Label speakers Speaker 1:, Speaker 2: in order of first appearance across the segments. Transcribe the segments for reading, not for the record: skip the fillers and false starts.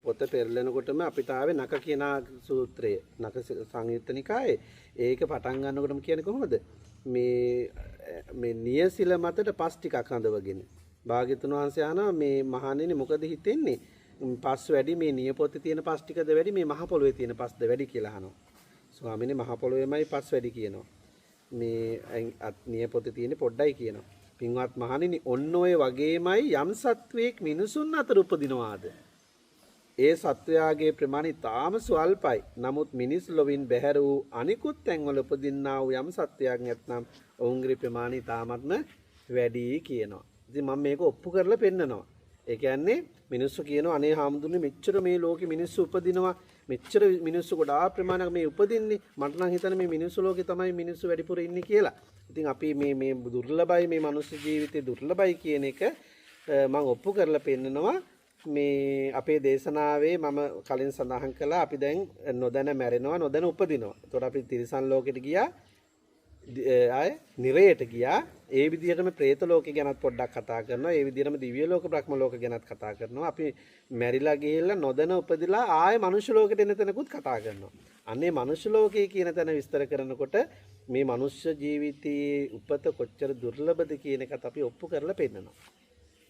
Speaker 1: පොත පෙරලෙනකොටම අපිට ආවේ නක කියන සූත්‍රය. නක සංයුත්ත නිකායේ. ඒක පටන් ගන්නකොටම කියන්නේ කොහොමද? මේ මේ නියසිල මතට පස් ටිකක් රඳවගෙන. භාග්‍යතුන් වහන්සේ අහනවා මේ මහණෙනි මොකද හිතෙන්නේ? පස් වැඩි මේ නිය පොතේ තියෙන පස් ටිකද වැඩි මේ මහ පොළොවේ තියෙන පස්ද වැඩි කියලා අහනවා. ස්වාමීනි මහ පොළොවේමයි පස් වැඩි කියනවා. මේ නිය පොතේ තියෙන පොඩ්ඩයි කියනවා. පින්වත් මහණෙනි ඔන්න ඔය වගේමයි යම් සත්වයෙක් මිනිසුන් අතර උපදිනවාද? ඒ සත්වයාගේ ප්‍රමාණය තාම ස්වල්පයි. නමුත් මිනිස් ලොවින් බැහැර වූ අනිකුත් තැන්වල උපදින්නා වූ යම් සත්වයක් නැත්නම් ඔවුන්ගේ ප්‍රමාණය තාමත්ම වැඩි කියනවා. ඉතින් මම මේක ඔප්පු කරලා පෙන්නනවා. ඒ කියන්නේ මිනිස්සු කියනවා අනේ හාමුදුරනේ මෙච්චර මේ ලෝකෙ මිනිස්සු උපදිනවා. මෙච්චර මිනිස්සු ගොඩාක් ප්‍රමාණයක් මේ උපදින්නේ. මට නම් හිතන්නේ මේ මිනිස්සු ලෝකේ තමයි මිනිස්සු වැඩිපුර ඉන්නේ කියලා. ඉතින් අපි මේ මේ දුර්ලභයි මේ මනුස්ස ජීවිතේ දුර්ලභයි කියන එක මම ඔප්පු කරලා පෙන්නනවා. මේ අපේ දේශනාවේ මම කලින් සඳහන් කළා අපි දැන් නොදැන මැරෙනවා නොදැන උපදිනවා. එතකොට අපි තිරිසන් ලෝකෙට ගියා, ආය නිරයට ගියා. ඒ විදිහටම പ്രേත ලෝකෙ ගැනත් පොඩ්ඩක් කතා කරනවා. ඒ විදිහටම දිව්‍ය ලෝක බ්‍රහ්ම ලෝක ගැනත් කතා කරනවා. අපි මැරිලා ගිහිල්ලා නොදැන උපදිලා ආය මනුෂ්‍ය ලෝකෙට එන තැනකුත් කතා කරනවා. අනේ මනුෂ්‍ය ලෝකයේ කියන තැන විස්තර කරනකොට මේ මනුෂ්‍ය ජීවිතයේ උපත කොච්චර දුර්ලභද කියන එකත් අපි ඔප්පු කරලා පෙන්නනවා.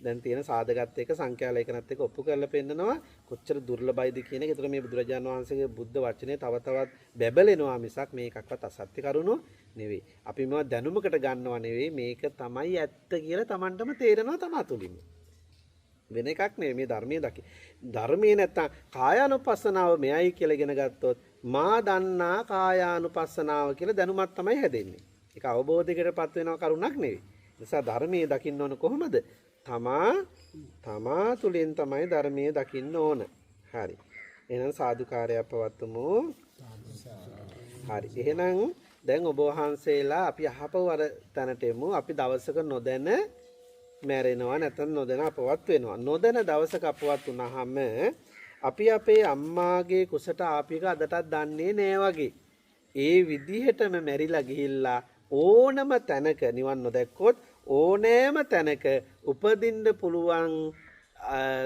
Speaker 1: දැන් තියෙන සාධකත් එක්ක සංඛ්‍යා ලේඛනත් එක්ක ඔප්පු කරලා පෙන්නනවා කොච්චර දුර්ලභයිද කියන එක. ඒතර මේ බුදුරජාණන් වහන්සේගේ බුද්ධ වචනේ තව තවත් බැබලෙනවා මිසක් මේ එකක්වත් අසත්‍ය කරුණු නෙවෙයි. අපි මේවා දැනුමකට ගන්නව නෙවෙයි, මේක තමයි ඇත්ත කියලා Tamanටම තේරෙනවා තමා තුළින්ම. වෙන එකක් නෙවෙයි මේ ධර්මයේ දකි. ධර්මයේ නැත්තම් කායානුපස්සනාව මෙයයි කියලා ඉගෙන ගත්තොත් මා දන්නා කායානුපස්සනාව කියලා දැනුමක් තමයි හැදෙන්නේ. ඒක අවබෝධයකටපත් වෙනව කරුණක් නෙවෙයි. නිසා ධර්මයේ දකින්න ඕන කොහොමද? තමා තුළින් තමයි ධර්මයේ දකින්න ඕන. හරි. එහෙනම් සාදුකාරයක් පවත්වමු. හරි. එහෙනම් දැන් ඔබ වහන්සේලා අපි අහපව අර තැනට එමු. අපි දවසක නොදැන මැරෙනවා නැත්නම් නොදැන අපවත් වෙනවා. නොදැන දවසක අපවත් වුණාම අපි අපේ අම්මාගේ කුසට ආපු එක අදටත් දන්නේ නෑ වගේ. ඒ විදිහටම මැරිලා ගිහිල්ලා ඕනම තැනක නිවන් නොදැක්කොත් ඕනෑම තැනක උපදින්න පුළුවන්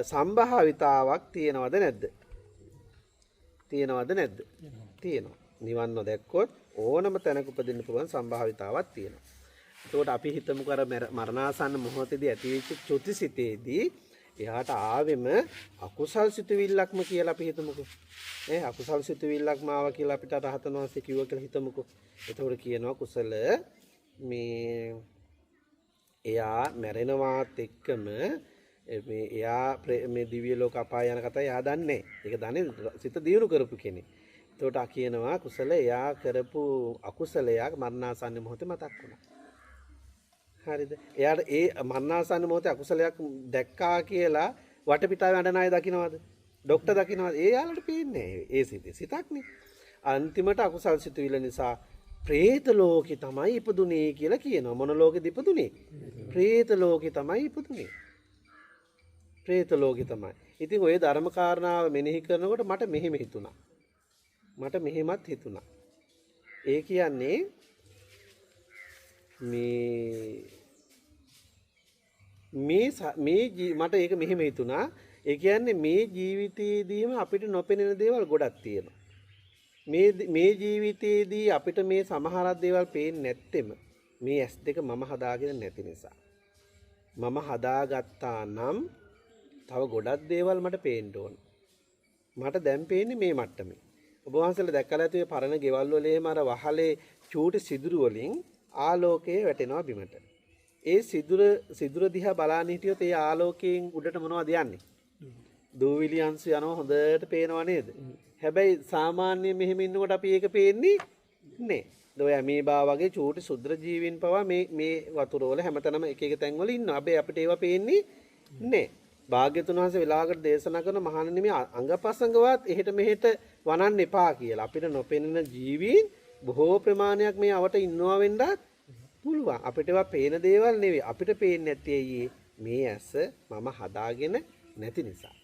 Speaker 1: සම්භාවිතාවක් තියෙනවද නැද්ද? තියෙනවද නැද්ද? තියෙනවා. නිවන් නොදැක්කොත් ඕනම තැනක උපදින්න පුළුවන් සම්භාවිතාවක් තියෙනවා. එතකොට අපි හිතමුකෝ අර මරණාසන්න මොහොතේදී ඇතිවෙච්ච චුතිසිතේදී එයාට ආවෙම අකුසල් සිතුවිල්ලක්ම කියලා අපි හිතමුකෝ. ඈ අකුසල් සිතුවිල්ලක්ම ආවා කියලා අපිට රහතන් වහන්සේ කිව්වා කියලා හිතමුකෝ. එතකොට කියනවා කුසල මේ එයා මැරෙනවාත් එක්කම මේ එයා මේ දිව්‍ය ලෝක අපාය යන කතාව එයා දන්නේ නැහැ. ඒක දන්නේ සිත දියුණු කරපු කෙනෙක්. එතකොට කියනවා කුසල එයා කරපු අකුසලයක් මරණාසන්න මොහොතේ මතක් වුණා. හරිද? එයාට ඒ මරණාසන්න මොහොතේ අකුසලයක් දැක්කා කියලා වටපිටාවේ අඬන අය දකින්නවද? ඩොක්ටර් දකින්නවද? ඒ යාලට පේන්නේ නැහැ. ඒ සිතේ සිතක්නේ. අන්තිමට අකුසල් සිතුවිල්ල නිසා പ്രേත ලෝකේ තමයි ඉපදුනේ කියලා කියනවා. මොන ලෝකෙද ඉපදුනේ? പ്രേත ලෝකේ තමයි ඉපදුනේ. പ്രേත ලෝකේ තමයි. ඉතින් ඔය ධර්ම කාරණාව මෙනෙහි කරනකොට මට මෙහෙම හිතුණා. මට මෙහෙමත් හිතුණා. ඒ කියන්නේ මේ මේ මේ මට ඒක මෙහෙම හිතුණා. ඒ කියන්නේ මේ ජීවිතයේදීම අපිට නොපෙනෙන දේවල් ගොඩක් තියෙනවා. මේ ජීවිතයේදී අපිට මේ සමහරක් දේවල් පේන්නේ නැත්තෙම මේ ඇස් දෙක මම හදාගෙන නැති නිසා. මම හදාගත්තා නම් තව ගොඩක් දේවල් මට පේන්න ඕන. මට දැන් පේන්නේ මේ මට්ටමේ. ඔබ වහන්සේලා දැකලා ඇති ඔය පරණ ගෙවල් වල එහෙම අර වහලේ චූටි සිදුරු වලින් ආලෝකය වැටෙනවා බිමට. ඒ සිදුර දිහා බලාගෙන හිටියොත් ඒ ආලෝකයෙන් උඩට මොනවද යන්නේ? දූවිලි අංශු යනවා හොඳට පේනව නේද? හැබැයි සාමාන්‍යයෙන් මෙහෙම ඉන්නකොට අපි ඒක පේන්නේ නෑ. ඔය ඇමීබා වගේ චූටි සුද්‍ර ජීවීන් පවා මේ මේ වතුර වල හැමතැනම එක එක තැන් වල ඉන්නවා. හැබැයි අපිට ඒවා පේන්නේ නෑ. භාග්‍යතුන් වහන්සේ වෙලාවකට දේශනා කරන මහණෙනි මේ අංගපසංගවත් එහෙට මෙහෙට වනන්න එපා කියලා. අපිට නොපෙනෙන ජීවීන් බොහෝ ප්‍රමාණයක් මේ අවට ඉන්නවා වෙන්නත් පුළුවන්. අපිට ඒවා පේන දේවල් නෙවෙයි. අපිට පේන්නේ නැත්තේ ඇයි? මේ ඇස මම හදාගෙන නැති නිසා.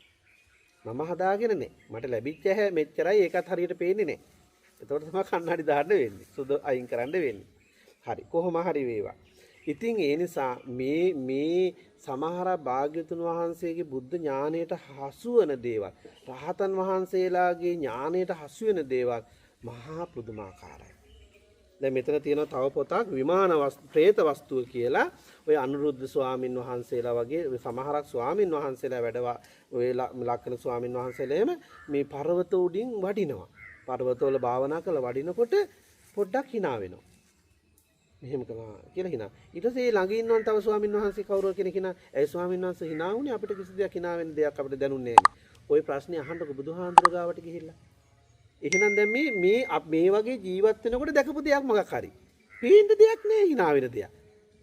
Speaker 1: මම හදාගෙන නෑ. මට ලැබිච්ච ඇහැ මෙච්චරයි, ඒකත් හරියට පේන්නේ නෑ. එතකොට තමයි කන්නඩි දාන්න වෙන්නේ. සුදු අයින් කරන්න වෙන්නේ. හරි. කොහොම හරි වේවා. ඉතින් ඒ නිසා මේ මේ සමහර භාග්‍යතුන් වහන්සේගේ බුද්ධ ඥානයට හසු වෙන දේවල්, රහතන් වහන්සේලාගේ ඥානයට හසු වෙන දේවල් මහා පුදුමාකාරයි. දැන් මෙතන තියෙනවා තව පොතක් විමාන ප්‍රේත වස්තුව කියලා. ඔය අනුරුද්ධ ස්වාමින් වහන්සේලා වගේ සමහරක් ස්වාමින් වහන්සේලා වැඩවා ඔය ලක්කන ස්වාමින් වහන්සේලා එහෙම මේ පර්වත උඩින් වඩිනවා. පර්වතවල භාවනා කරලා වඩිනකොට පොඩ්ඩක් hina වෙනවා. මෙහෙම කළා කියලා hina. ඊට පස්සේ ඒ ළඟ ඉන්නවන් තව ස්වාමින් වහන්සේ කවුරු කෙනෙක් hina. ඇයි ස්වාමින් වහන්සේ hina වුනේ? අපිට කිසි දෙයක් hina වෙන්න දෙයක් අපිට දැනුන්නේ නැහැ. ඔය ප්‍රශ්නේ අහන්නකො බුදුහාඳුර ගාවට ගිහිල්ලා. එහෙනම් දැන් මේ මේ මේ වගේ ජීවත් වෙනකොට දැකපු දෙයක් මොකක් හරි. පේන්න දෙයක් නෑ hina වෙන දෙයක්.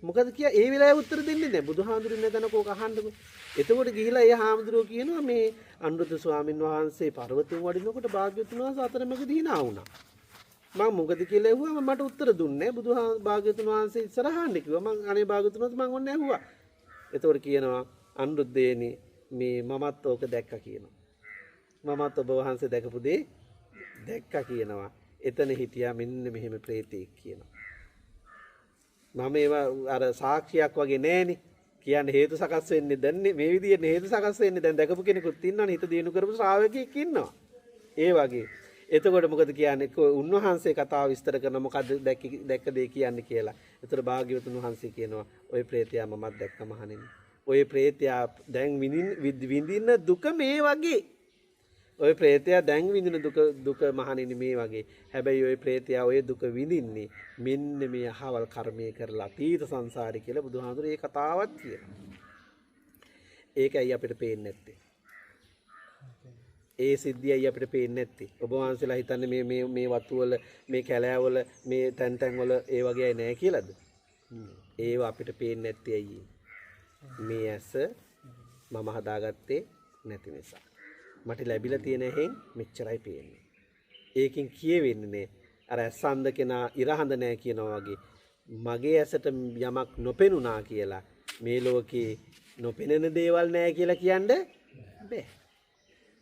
Speaker 1: මොකද කියා ඒ වෙලාවේ උත්තර දෙන්නේ නෑ. බුදුහාඳුර ඉන්න තැනක ඕක අහන්නකො. එතකොට ගිහිලා ඒ හාමුදුරුවෝ කියනවා මේ අනුරුද්ධ ස්වාමින් වහන්සේ පර්වතයෙන් වඩිනකොට භාග්‍යවතුන් වහන්සේ අතරමැදි hina වුණා. මං මොකද කියලා ඇහුවම මට උත්තර දුන්නේ නෑ. භාග්‍යවතුන් වහන්සේ ඉස්සරහ අහන්න කිව්වා. මං අනේ භාග්‍යවතුන් වහන්සේ මං ඔන්න ඇහුවා. එතකොට කියනවා අනුරුද්ධේනි මේ මමත් ඕක දැක්කා කියනවා. මමත් ඔබ වහන්සේ දැකපු දේ දැක්කා කියනවා. එතන හිටියා මෙන්න මෙහෙම ප්‍රේතෙක් කියනවා. මම ඒවා අර සාක්ෂියක් වගේ නෑනේ. කියන්නේ හේතු සකස් වෙන්නේ දැන් මේ විදිහට හේතු සකස් වෙන්නේ දැන් දැකපු කෙනෙකුත් ඉන්නවනේ, හිත දිනු කරපු ශ්‍රාවකයෙක් ඉන්නවා. ඒ වගේ. එතකොට මොකද කියන්නේ? උන්වහන්සේ කතාව විස්තර කරන මොකද්ද දැක්ක දේ කියන්නේ කියලා. එතකොට භාග්‍යවතුන් වහන්සේ කියනවා ඔය ප්‍රේතයා මමත් දැක්ක මහණෙනි. ඔය ප්‍රේතයා දැන් විඳින දුක මේ වගේ. ඔය ප්‍රේතයා දැන් විඳින දුක මහණෙනි මේ වගේ. හැබැයි ඔය ප්‍රේතයා ඔය දුක විඳින්නේ මෙන්න මේ අහවල් කර්මය කරලා අතීත සංසාරේ කියලා බුදුහාමුදුරේ ඒ කතාවත් කියනවා. ඒකයි අපිට පේන්නේ නැත්තේ. ඒ සිද්ධියයි අපිට පේන්නේ නැත්තේ. ඔබ වහන්සේලා හිතන්නේ මේ මේ මේ වතු වල, මේ කැලෑවල, මේ තැන් තැන් වල ඒ වගේ අය නෑ කියලාද? ඒව අපිට පේන්නේ නැත්තේ ඇයි? මේ ඇස මම හදාගත්තේ නැති නිසා. මට ලැබිලා තියෙන ඇහෙන් මෙච්චරයි පේන්නේ. ඒකෙන් කියවෙන්නේ නෑ. අර ඇස් අන්ධ කෙනා ඉර හඳ නෑ කියනවා වගේ මගේ ඇසට යමක් නොපෙනුනා කියලා මේ ලෝකේ නොපෙනෙන දේවල් නෑ කියලා කියන්න බෑ.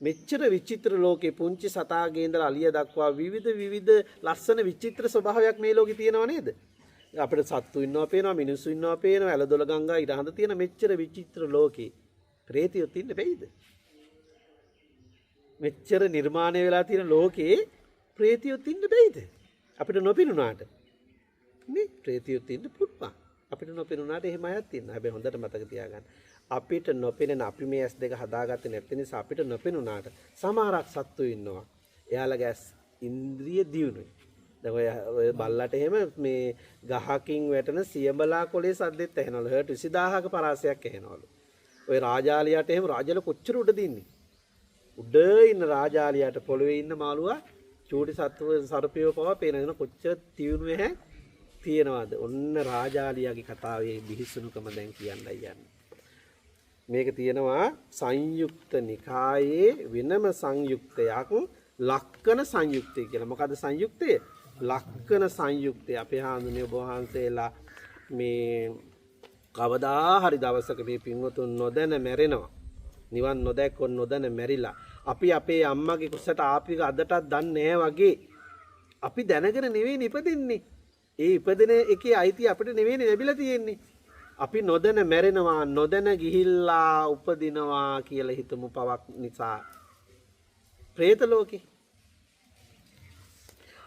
Speaker 1: මෙච්චර විචිත්‍ර ලෝකේ පුංචි සතාගේ ඉඳලා අලිය දක්වා විවිධ විවිධ ලස්සන විචිත්‍ර ස්වභාවයක් මේ ලෝකේ තියෙනව නේද? අපිට සත්තු ඉන්නවා පේනවා, මිනිස්සු ඉන්නවා පේනවා, ඇලදොල ගංගා ඉර හඳ තියෙන මෙච්චර විචිත්‍ර ලෝකේ ප්‍රේතියොත් ඉන්න බැයිද? මෙච්චර නිර්මාණය වෙලා තියෙන ලෝකේ ප්‍රේතියොත් ඉන්න බැයිද? අපිට නොපෙනුනාට නේ ප්‍රේතියොත් ඉන්න පුළුවන්. අපිට නොපෙනුනාට එහෙම අයත් ඉන්නවා. හැබැයි හොඳට මතක තියාගන්න. අපිට නොපෙනෙන අපි මේ ඇස් දෙක හදාගත්තේ නැති නිසා අපිට නොපෙනුනාට සමහරක් සත්තු ඉන්නවා. එයාලගේ ඇස් ඉන්ද්‍රිය දියුණුයි. දැන් ඔය බල්ලට එහෙම මේ ගහකින් වැටෙන සියඹලා කොලේ සද්දෙත් ඇහෙනවලු. හර්ට් 20000ක පරාසයක් ඇහෙනවලු. ඔය රාජාලියට එහෙම රාජල කොච්චර උඩද ඉන්නේ? උඩ ඉන්න රාජාලියට පොළවේ ඉන්න මාළුවා චූටි සත්ව සර්පයෝ පවා පේන වෙන කොච්චර තියුණු ඇහැ තියෙනවද? ඔන්න රාජාලියාගේ කතාවේ බිහිසුණුකම දැන් කියන්නයි යන්නේ. මේක තියෙනවා සංයුක්ත නිකායේ වෙනම සංයුක්තයක් ලක්කන සංයුක්තය කියලා. මොකද්ද සංයුක්තය? ලක්කන සංයුක්තය. අපේ හාමුදුරනේ ඔබ වහන්සේලා මේ කවදා හරි දවසක මේ පින්වතුන් නොදැන මැරෙනවා. නිවන් නොදැක්කොත් නොදැන මැරිලා. අපි අපේ අම්මගේ කුසට ආපු එක අදටත් දන්නේ නැහැ වගේ. අපි දැනගෙන නෙවෙයි ඉපදෙන්නේ. ඒ ඉපදෙන එකේ අයිතිය අපිට නෙවෙයි ලැබිලා තියෙන්නේ. අපි නොදැන මැරෙනවා, නොදැන ගිහිල්ලා උපදිනවා කියලා හිතමු පවක් නිසා. പ്രേත ලෝකේ.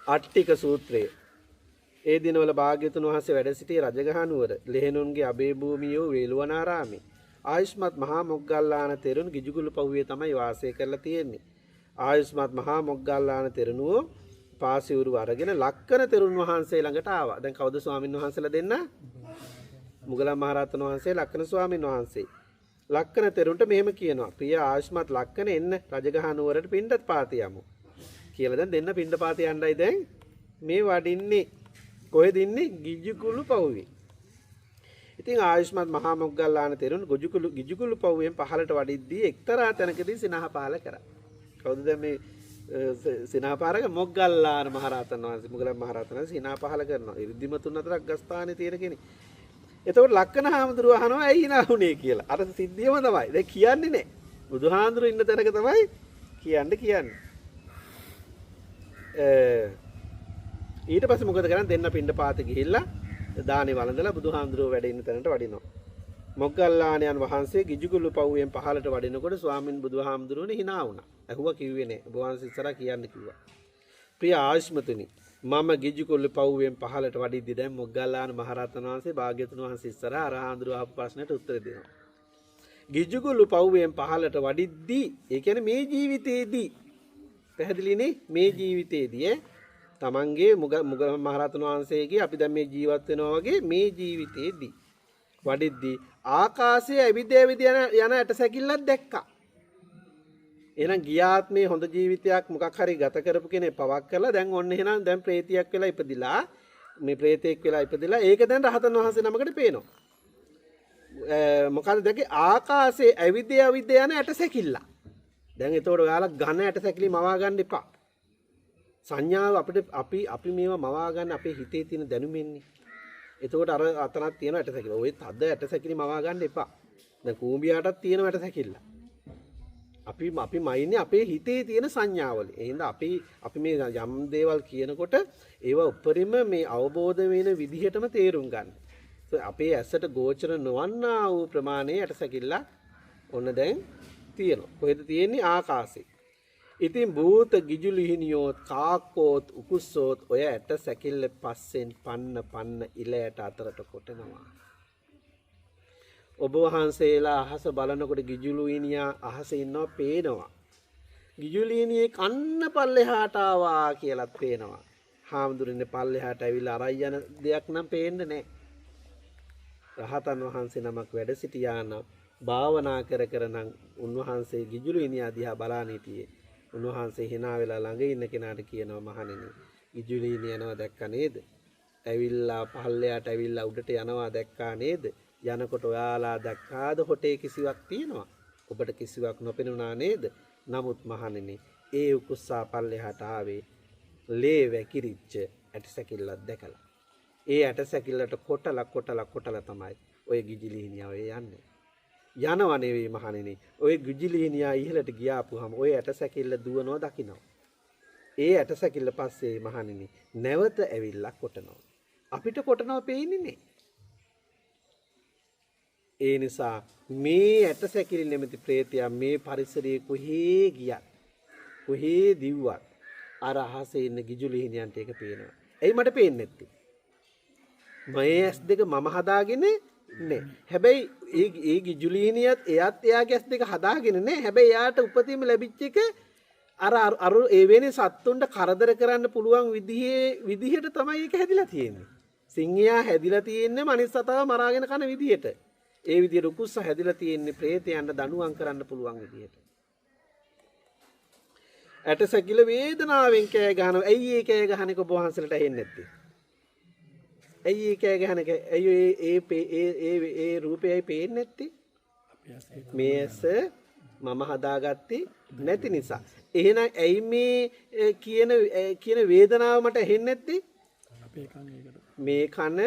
Speaker 1: අට්ටික සූත්‍රය. ඒ දිනවල භාග්‍යතුන් වහන්සේ වැඩ සිටි රජගහ නුවර ලෙහෙනුන්ගේ අබේ භූමියෝ වේළුවනාරාමේ. ආයුෂ්මත් මහා මොග්ගල්ලාන තෙරුන් ගිජුගුළු පහුවේ තමයි වාසය කරලා තියෙන්නේ. ආයුෂ්මත් මහා මොග්ගල්ලාන තෙරණුවෝ පාසිවුරු අරගෙන ලක්කන තෙරුන් වහන්සේ ළඟට ආවා. දැන් කවුද ස්වාමින් වහන්සේලා දෙන්න? මුගලන් මහරහතන් වහන්සේ, ලක්කන ස්වාමින් වහන්සේ. ලක්කන තෙරුන්ට මෙහෙම කියනවා. ප්‍රිය ආයුෂ්මත් ලක්කන එන්න රජගහ නුවරට පිණ්ඩත් පාත යමු කියලා. දැන් දෙන්න පිණ්ඩ පාත යන්නයි දැන් මේ වඩින්නේ. කොහෙද ඉන්නේ? ගිජුකුළු පහුවේ. ඉතින් ආයුෂ්මත් මහා මොග්ගල්ලාන තෙරුන් ගිජුකුළු පහුවෙන් පහළට වඩිද්දී එක්තරා තැනකදී සිනහ පහළ කරා. කවුද දැන් මේ සිනහ පහළ මොග්ගල්ලාන මහරහතන් වහන්සේ, මුගලන් මහරහතන් වහන්සේ සිනහ පහළ කරනවා. ඉරිදිමතුන් අතර අග්‍රස්ථානයේ තියෙන කෙනෙක්. එතකොට ලක්කන හාමුදුරුවෝ අහනවා ඇයි hina වුනේ කියලා. අර සිද්ධියම තමයි. දැන් කියන්නේ නෑ. බුදුහාමුදුරුවෝ ඉන්න තැනක තමයි කියන්නේ. ඊට පස්සේ මොකද කරන්නේ? දෙන්න පිණ්ඩ පාත ගිහිල්ලා දානේ වළඳලා බුදුහාමුදුරුවෝ වැඩ ඉන්න තැනට වඩිනවා. මොග්ගල්ලාණන් වහන්සේ ගිජුගුළු පව්වෙන් පහළට වඩිනකොට ස්වාමින් බුදුහාමුදුරුවනේ hina වුණා. ඇහුවා කිව්වේ නෑ. ඔබ වහන්සේ ඉස්සරහා කියන්න කිව්වා. ප්‍රිය ආයුෂ්මතුනි, මම ගිජුගුළු පව්වෙන් පහළට වඩිද්දි දැන් මොග්ගල්ලාන මහරහතන් වහන්සේ භාග්‍යතුන් වහන්සේ ඉස්සරහා අර හාමුදුරුවෝ අහපු ප්‍රශ්නෙට උත්තර දෙනවා. ගිජුගුළු පව්වෙන් පහළට වඩිද්දි, ඒ කියන්නේ මේ ජීවිතේදී, පැහැදිලිනේ, මේ ජීවිතේදී ඈ තමන්ගේ මුග මහරහතන් වහන්සේගේ අපි දැන් මේ ජීවත් වෙනවා වගේ මේ ජීවිතේදී වඩිද්දී ආකාශයේ ඇවිද ඇවිද යන ඇටසැකිල්ලක් දැක්කා. එහෙනම් ගියාත්මේ හොඳ ජීවිතයක් මොකක් හරි ගත කරපු කෙනෙක් පවක් කරලා දැන් ඔන්න එහෙනම් දැන් ප්‍රේතියක් වෙලා ඉපදිලා, මේ ප්‍රේතෙක් වෙලා ඉපදිලා, ඒක දැන් රහතන් වහන්සේ නමකට පේනවා. මොකද දැක්කේ? ආකාශයේ ඇවිද ඇවිද යන ඇටසැකිල්ල. දැන් එතකොට ඔයාලා ඝන ඇටසැකිලි මවා ගන්න එපා. සංඥාව අපිට අපි මේවා මවා ගන්න අපේ හිතේ තියෙන දැනුමෙන්නේ. එතකොට අර අතනක් තියෙන ඇටසැකිලි. ඔය තද ඇටසැකිලි මවා ගන්න එපා. දැන් කූඹියාටත් තියෙන ඇටසැකිල්ල. අපි මයින්නේ අපේ හිතේ තියෙන සංඥාවල. ඒ හින්දා අපි මේ යම් දේවල් කියනකොට ඒවා උපරිම මේ අවබෝධ වෙන විදිහටම තේරුම් ගන්න. අපේ ඇසට ගෝචර නොවන්නා වූ ප්‍රමාණයේ ඇටසැකිල්ල ඔන්න දැන් තියෙනවා. කොහෙද තියෙන්නේ? ආකාශේ. ඉතින් භූත ගිජුලිහිනියෝත් කාක්කෝත් උකුස්සෝත් ඔය ඇට සැකිල්ල පස්සෙන් පන්න පන්න ඉල ඇට අතරට කොටනවා. ඔබ වහන්සේලා අහස බලනකොට ගිජුලිහිනියා අහස ඉන්නවා පේනවා. ගිජුලිහිනියේ කන්න පල්ලෙහාට ආවා කියලාත් පේනවා. හාමුදුරනේ පල්ලෙහාට ඇවිල්ලා අරයි යන දෙයක් නම් පේන්නේ නැහැ. රහතන් වහන්සේ නමක් වැඩ සිටියා නම් භාවනා කර කර නම් උන්වහන්සේ ගිජුලිහිනියා දිහා බලාන හිටියේ. උන්වහන්සේ hina වෙලා ළඟ ඉන්න කෙනාට කියනවා, මහණෙනි, ගිජුලිහිනිය යනවා දැක්කා නේද? ඇවිල්ලා පල්ලෙහාට ඇවිල්ලා උඩට යනවා දැක්කා නේද? යනකොට ඔයාලා දැක්කාද හොටේ කිසිවක් තියෙනවා? ඔබට කිසිවක් නොපෙනුණා නේද? නමුත් මහණෙනි, ඒ උකුස්සා පල්ලෙහාට ආවේ ලේ වැකිරිච්ච ඇටසැකිල්ලක් දැකලා. ඒ ඇටසැකිල්ලට කොටලා කොටලා කොටලා තමයි ඔය ගිජුලිහිනියා ඔය යන්නේ. යනවා නෙවෙයි මහණෙනි, ඔය ගිජුලිහිනියා ඉහළට ගියාපුවම ඔය ඇටසැකිල්ල දුවනවා දකින්නවා. ඒ ඇටසැකිල්ල පස්සේ මහණෙනි නැවත ඇවිල්ලා කොටනවා. අපිට කොටනවා පේන්නේ නෑ. ඒ නිසා මේ ඇටසැකිලි නැමැති ප්‍රේතයා මේ පරිසරයේ කොහේ ගියත් කොහේ දිව්වත් අර අහසේ ඉන්න ගිජුලිහිනියන්ට ඒක පේනවා. ඇයි මට පේන්නේ නැත්තේ? මේ ඇස් දෙක මම හදාගෙන නෑ. හැබැයි ඒ ගිජුලිහිනියත් එයාත් එයාගේ ඇස් දෙක හදාගෙන නෑ. හැබැයි එයාට උපතින්ම ලැබිච්ච එක අර අර ඒ වෙනේ සත්තුන්ට කරදර කරන්න පුළුවන් විදිහට තමයි ඒක හැදිලා තියෙන්නේ. සිංහයා හැදිලා තියෙන්නේ මනිස් සතාව මරාගෙන කන විදිහට. ඒ විදිහට උකුස්ස හැදිලා තියෙන්නේ ප්‍රේතයන්ට දඬුවම් කරන්න පුළුවන් විදිහට. ඇටසැකිල්ල වේදනාවෙන් කෑ ගහනවා. ඇයි ඒ කෑ ගහන එක ඔබ වහන්සේලාට ඇහෙන්නේ නැත්තේ? ඇයි ඒ කෑ ගහන එක? ඇයි ඒ ඒ ඒ ඒ රූපය ඇයි පේන්නේ නැත්තේ? මේ ඇස මම හදාගත්තේ නැති නිසා. එහෙනම් ඇයි මේ කියන වේදනාව මට ඇහෙන්නේ නැත්තේ? මේ කන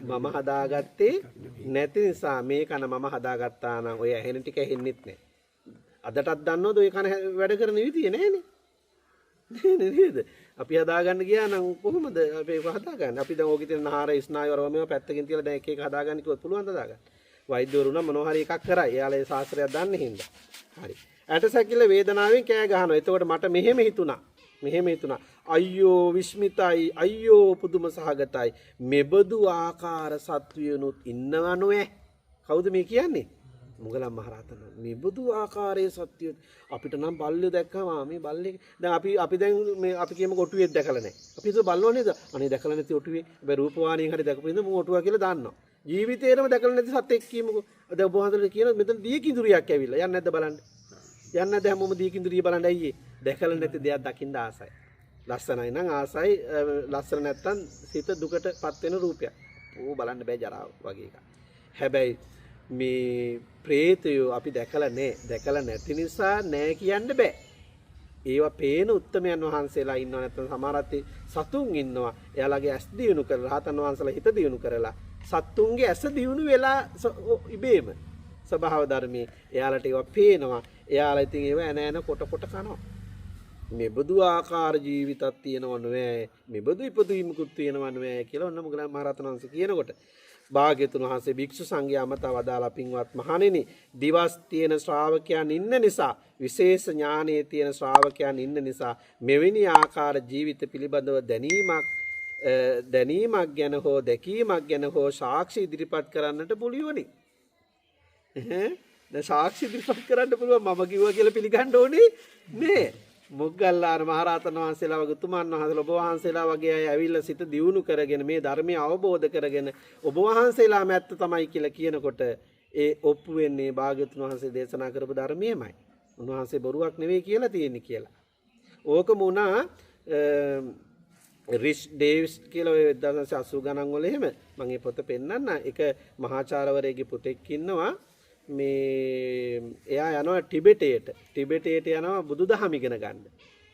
Speaker 1: මම හදාගත්තේ නැති නිසා. මේ කන මම හදාගත්තා නම් ඔය ඇහෙන ටික ඇහෙන්නෙත් නෑ. අදටත් දන්නවද ඔය කන වැඩ කරන විදිය? නෑනේ. නෑ නේද? අපි හදාගන්න ගියා නම් කොහොමද අපි ඒක හදාගන්නේ? අපි දැන් ඕකේ තියෙන නහර ස්නායු අරවා මේවා පැත්තකින් තියලා දැන් එක එක හදාගන්න කිව්වොත් පුළුවන් ද හදාගන්න? වෛද්‍යවරු නම් මොනවා හරි එකක් කරයි. එයාලා ඒ ශාස්ත්‍රයක් දන්නේ හින්දා. හරි. ඇටසැකිල්ල වේදනාවෙන් කෑ ගහනවා. එතකොට මට මෙහෙම හිතුණා. මෙහෙම හිතුණා. අයියෝ විස්මිතයි, අයියෝ පුදුම සහගතයි. මෙබඳු ආකාර සත්වයනුත් ඉන්නව නොඈ. කවුද මේ කියන්නේ? මුගලන් මහරහතන්. මෙබඳු ආකාරයේ සත්වයෝ අපිට නම් බල්ලෝ දැක්කම මේ බල්ලේ දැන් අපි දැන් මේ අපි කියමු ඔටුවෙක් දැකලා නැහැ. අපි හිතුව බල්ලෝ නේද? අනේ දැකලා නැති ඔටුවේ. හැබැයි රූපවාහිනියෙන් හරි දැකපු ඉඳන් මූ ඔටුවා කියලා දන්නවා. ජීවිතේටම දැකලා නැති සතෙක් කියමුකෝ. දැන් ඔබ වහන්සේලා කියනවා මෙතන දිය කිඳුරියක් ඇවිල්ලා. යන්නේ නැද්ද බලන්න? යන්නේ නැද්ද හැමෝම දිය කිඳුරිය බලන්න? ඇයි ඒ? දැකලා නැති දෙයක් දකින්න ආසයි. ලස්සනයි නම් ආසයි, ලස්සන නැත්තම් සිත දුකටපත් වෙන රූපයක්. ඌ බලන්න බෑ ජරාව වගේ එකක්. හැබැයි මේ ප්‍රේතයෝ අපි දැකලා නෑ. දැකලා නැති නිසා නෑ කියන්න බෑ. ඒවා පේන උත්තමයන් වහන්සේලා ඉන්නවා. නැත්තම් සමහර අය සතුන් ඉන්නවා. එයාලගේ ඇස් දියුණු කරලා රහතන් වහන්සේලා හිත දියුණු කරලා සත්තුන්ගේ ඇස දියුණු වෙලා ඉබේම ස්වභාව ධර්මයේ එයාලට ඒවා පේනවා. එයාලා ඉතින් ඒවා ඇන ඇන කොට කොට කනවා. මෙබඳු ආකාර ජීවිතක් තියෙනව නෙවෙයි, මෙබඳු ඉපදවීමකුත් තියෙනව නෙවෙයි කියලා ඔන්න මොග්ගලන් මහරහතන් වහන්සේ කියනකොට භාග්‍යතුන් වහන්සේ භික්ෂු සංඝයා අමතා වදාලා, පින්වත් මහණෙනි, දිවස් තියෙන ශ්‍රාවකයන් ඉන්න නිසා, විශේෂ ඥානයේ තියෙන ශ්‍රාවකයන් ඉන්න නිසා මෙවැනි ආකාර ජීවිත පිළිබඳව දැනීමක් ගැන හෝ දැකීමක් ගැන හෝ සාක්ෂි ඉදිරිපත් කරන්නට පුළුවනි. ඈ දැන් සාක්ෂි ඉදිරිපත් කරන්න පුළුවන් මම කිව්වා කියලා පිළිගන්න ඕනේ නේ. මොග්ගල්ලාන මහරහතන් වහන්සේලා වගේ උතුමන් වහන්සේලා ඔබ වහන්සේලා වගේ අය ඇවිල්ලා සිත දියුණු කරගෙන මේ ධර්මය අවබෝධ කරගෙන ඔබ වහන්සේලාම ඇත්ත තමයි කියලා කියනකොට ඒ ඔප්පු වෙන්නේ භාග්‍යවතුන් වහන්සේ දේශනා කරපු ධර්මයමයි. උන්වහන්සේ බොරුවක් නෙවෙයි කියලා තියෙන්නේ කියලා. ඕකම වුණා රිච් ඩේවිස් කියලා ඔය 1980 ගණන් වල එහෙම මම ඒ පොත පෙන්නන්න. එක මහාචාර්යවරයෙක්ගේ පුතෙක් ඉන්නවා. මේ එයා යනවා ටිබෙටයට. ටිබෙටයට යනවා බුදුදහම ඉගෙන ගන්න.